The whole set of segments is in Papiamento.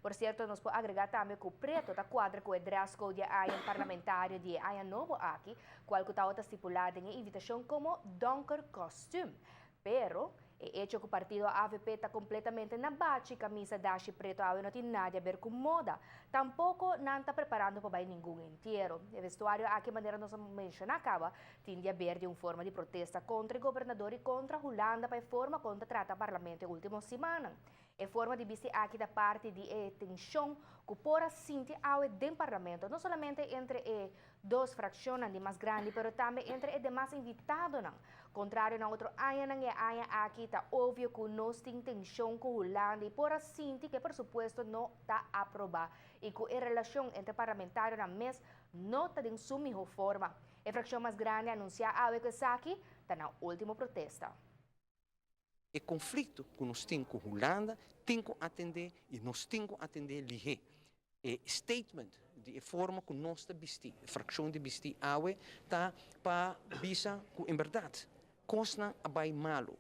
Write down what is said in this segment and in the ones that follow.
Por cierto, nos por agrega tambe cu preto ta cuadra cu e dress code di aña parlamentario di aña nobo aki, cual cu ta stipula den invitacion como donker kostuum. Pero e hecho cu partido AVP ta completamente na bachi, camisa dashi preto awe no tin nada di haber cu moda. Tampoco nan ta preparando pa ningun entiero. E vestuario aki, manera nos a menciona caba, tin di haber di un forma di protesta contra e gobernador y contra Hulanda pa forma con ta trata parlamento e ultimo siman. E forma di bisti aki ta parti di e tension cu por a sinti awe den parlamento, no solamente entre e dos fraccionnan di mas grandi, pero tambe entre e demas invitadonan. Contrario na otro aña, e aña aki ta obvio cu nos tin tension cu Hulanda y por a sinti cu por supuesto no ta aproba y cu e relacion entre parlamentarionan mes no ta den su miho forma. E fraccion mas grandi a anuncia awe cu esaki ta nan ultimo protesta. E conflicto cu nos tin cu Hulanda, tin cu atende y nos tin cu atende lihe. E statement di forma cu nos ta bisti, fraccion di bisti awe, ta pa bisa cu en berdad, cosnan a bay malo.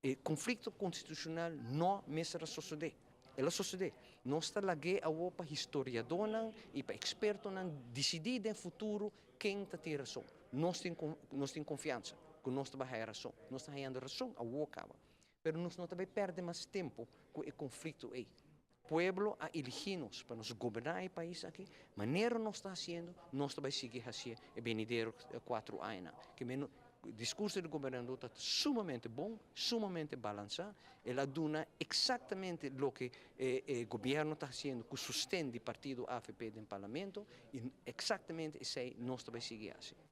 E conflicto constitucional no mester a sucede. El a sucede. Nos ta lag'e awo pa historiadornan y pa expertonan dicidi den futuro ken ta tin rason. Nos tin confiansa cu nos ta haya rason. Nos ta hayando rason awo caba. Pero nos no ta bay perde mas tempo cu e conflicto ey. Pueblo a eligi nos pa nos goberna e pais aki, manera nos ta haciendo, nos ta bay sigui haci e venidero 4 aña. Kiermen, discurso di gobernador ta sumamente bon, sumamente balansa. El a duna exactamente loke gobierno ta haciendo cu sosten di partido AVP den parlamento y exactamente esey nos ta bay sigui asina.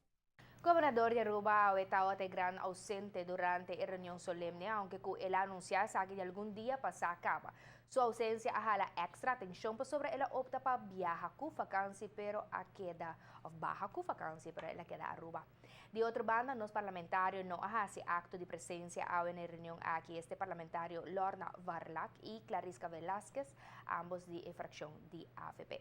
Gobernador di Aruba tabata gran ausente durante e reunion solemne, aunke cu el a anuncia esaki di algun dia pasa caba. Su ausencia a hala extra atencion pasobra el a opta pa biaha cu vakantie, pero a keda, of baha cu vakantie, pero el a keda Aruba. Di otro banda, nos parlamentario no a haci acto di presencia na e reunion aki. Este parlamentario Lorna Varlack y Clarisca Velasquez, ambos di fraccion di AVP.